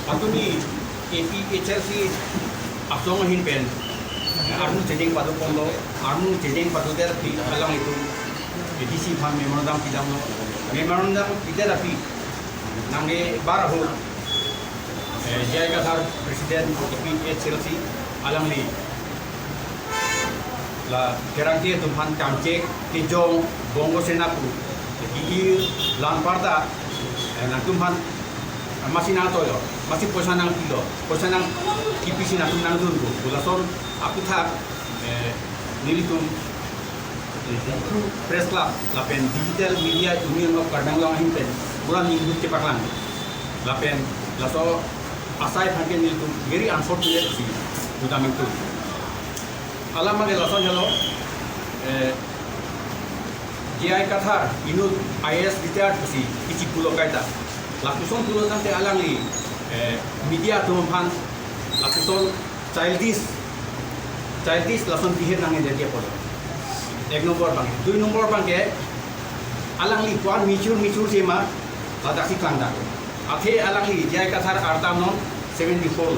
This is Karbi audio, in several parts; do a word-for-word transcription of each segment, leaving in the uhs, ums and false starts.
Patumi A P H L C asong ahin pen armu chejeng pado ponlo, armu chejeng pado der pi alanglitum A D C aphan memorandum pidamlo. Memorandum pidet api nangkebar ahut, eh, J I Kathar President A P H L C alangli la kerangke atum aphan kangchek kejong Bongo Sena pu ki-ir, la anparta, eh, nangtum aphan, eh, masi nangtoilo, masi poisa nangpilo, poisa nangkipisi nangtum nangdunpo pu lason aputhak, eh, nelitum, eh, Press Club lapen Digital Media Union of Karbi Anglong ahin pen pura ninghut kepaklang. Lapen laso asai aphan ke nelitum very unfortunate si pudam itu. Alam abangke lason helo, eh, J I Kathar inut I A S retired pusi kichi pulo kaita. Lapuson pulo tangte alangli, eh, media atum aphan lapuson childish, childish lason behavior nangji dia pulo. Ek nombor abangke. Dui nombor abangke, alangli puan mature mature si ma, ladak si klangdak. Athe alangli J I Kathar arta non seventy-four.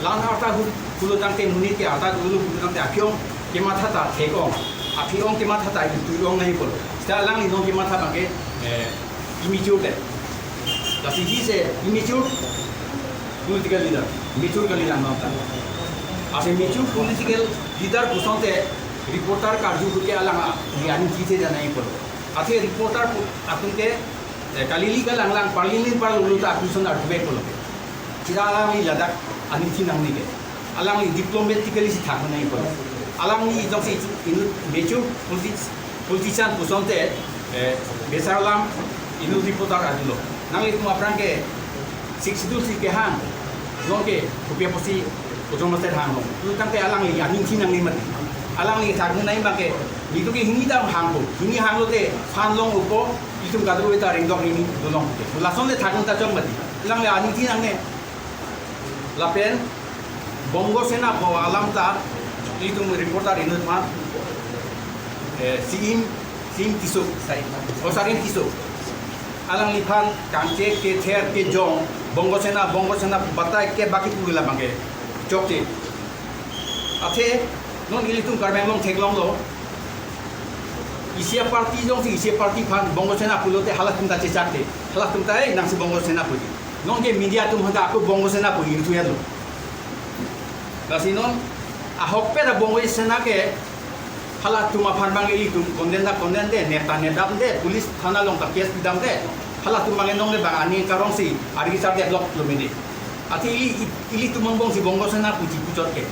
La-an arta hu-, pulo tangte monit ke arta dolo pulo tangte aphi-ong kematha ta thek-ong. Aphi-ong kematha ta itu-ong nangji pulo. Seta alangli non kematha abangke, eh, immature te. Lasi he is a immature political leader. Mature kalilang nonta. As a mature political leader pusonte reporter karju ahut ke alang a-, ni ani kithedam nangji pulo. Athe reporter pu-, atum ke, eh, kalili kalanglang, parlilin parlulu ta apuson arjuvek pulo. Seta alangli ladak aningthi nangne ke. Alangli diplomatically si thak nangji pulo. Alangli jongsi inut mature politi-, politician pusonte, eh, besar alam inut reporter arjulo. Nanglitum aphrang ke Sixth Schedule si kehang, non ke kopi apotsi ojong master hanglo. Lalu tangte alangli aningthi nangne mati. Alangli thak nangji abangke, nelitum ke hini dam hangpo. Hini hanglote, phan long upo, itum kadokave ta ringdok hini dolong ke. Lason le thak nangta chok mati. Alangli aningthi nangne. Lapen Bongo Sena pu alam ta itum reporter inut aphan, eh, Siim, Siim Tisso, Sarim. Oh, Sarim Tisso. Alangliphan kangchek kether kejong Bongo Sena, Bongo Sena batai ke baki pu la abangke chokche. Athe non ilitum Karbi Anglong theklonglo. Isi aparty jongsi isi aparty aphan Bongo Sena pulote halatum ta chechakte. Halatum ta, "Eh, nangsi Bongo Sena pu di." Non ke media atum aphan ta ako Bongo Sena pu ingthu-etlo. Lasi non ahokpet a-Bongo Sena ke halatum aphan abang ilitum condemn ta condemn de, nep ta nepdam de, police thana along ta case pidam de. Halatum abang non le abang ani karong si ari sar develop lo mene. Athe ili, ili, ilitum angbong si Bongo Sena pu chipuchot ke.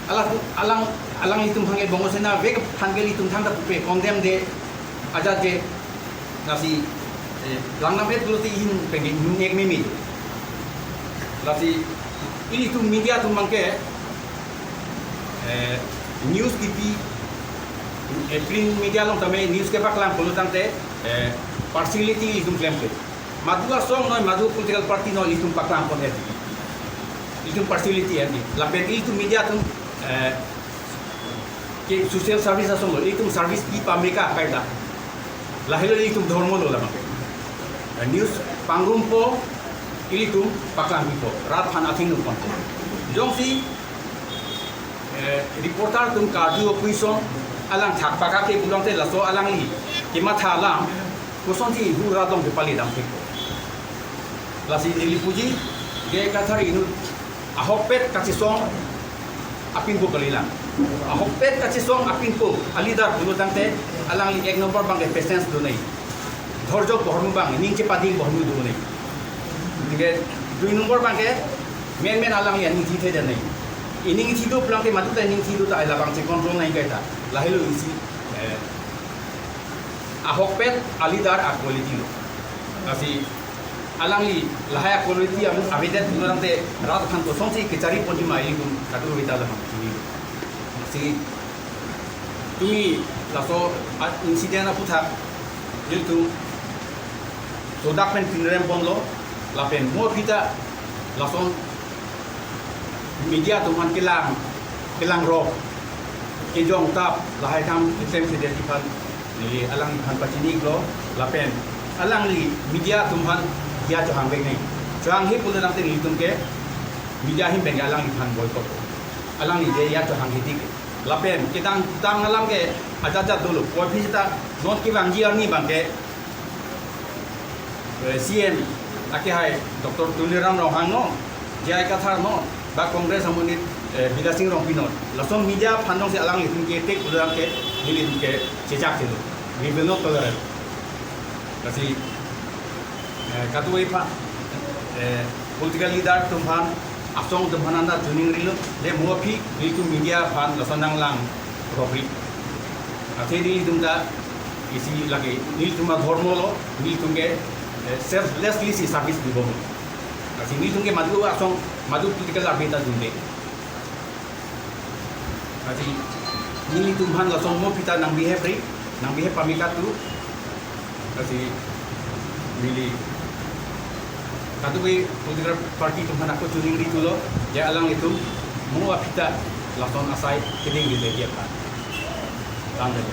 Ala, alang, alanglitum aphan ke Bongo Sena vek aphan ke ilitum thangta pupe condemn de, ajat de, lasi, eh, langnam-et pulote ihin pengge nek meme. Lasi ilitum media atum abangke, eh, news kipi, eh, print media along tame news kepaklang pulo tangte, eh, partiality ilitum klemkle. Madu asong noi, madu political party noi, ilitum paklang pon-et. Ilitum partiality edi. Lapen ilitum media atum, eh, ke social service asong lo, ilitum service pi pame ka kaita. Lahelo ilitum dhormo lo labang. Eh, news pangrumpo, ilitum paklangpipo, rat aphan athengno ponpo. Jongsi, eh, reporter atum karju apuson alang thak pakake pulote laso alangli kematha alam kosonsi hu rat along kepali damthekpo. Lasi neli puji, J I Kathar inut ahokpet kachesong apinpo kalilang. Ahokpet kachesong apinpo a-leader pulo tangte alangli ek nombor abangke patience donai. Dhorjo pu ahormu abang, ning chepading pu ahormu donai. Anke dui nombor abangke menmen alangli aningthi thedam nangji. Iningthi do pulote madu ta iningthi do ta labang che-control nangji kaita. Lahelo isi, eh, ahokpet a-leader a-quality lo. Lasi alangli lahai a-quality am avedet pulo tangte rat aphan kosonsi kechari ponji ma ilitum kadokave ta labang chini. Lasi tumi laso a-incident aputhak ilitum sodak pen pinrem ponlo lapen mo aphi ta lason media atum aphan kelang, kelang rok, kejong tap, lahai kam klemkledet aphan, neli alangliphan pachini-iklo, lapen alangli media atum aphan diya chohang vek nangji. Chehanghe pulo tangte nelitum ke media ahin pen ke alangliphan boycott. Alangli je ya chehanghe tik. Lapen kedamtang alam ke ajat ajat dolo. Puvoiphit seta non kevangji arni abang ke, eh, C M akehai Doctor Tuliram Ronghang non, J I Kathar non, ba Congress amonit, eh, Bidya Sing Rongpi non. Lason media aphan jongsi alanglitum ke attack pulo tangte nelitum ke chechak chelo. We will not tolerate. Lasi, eh, kadokave aphan, eh, political leader atum aphan, asong atum aphan anta choningrilo, je mo aphi nelitum media aphan lason nanglang rokri. Athe nelitum ta isi lake, nelitum adhormo lo, nelitum ke, eh, selflessly si service dibom. Lasi nelitum ke madu asong, madu political abita dunde. Lasi nelitum aphan lason mo aphi ta nang behave ri, nang behave pame katu. Lasi neli kadokave political party atum aphan ako choningri tulo, je alanglitum mo aphi ta lason asai keding di lagi apa. Tanggal.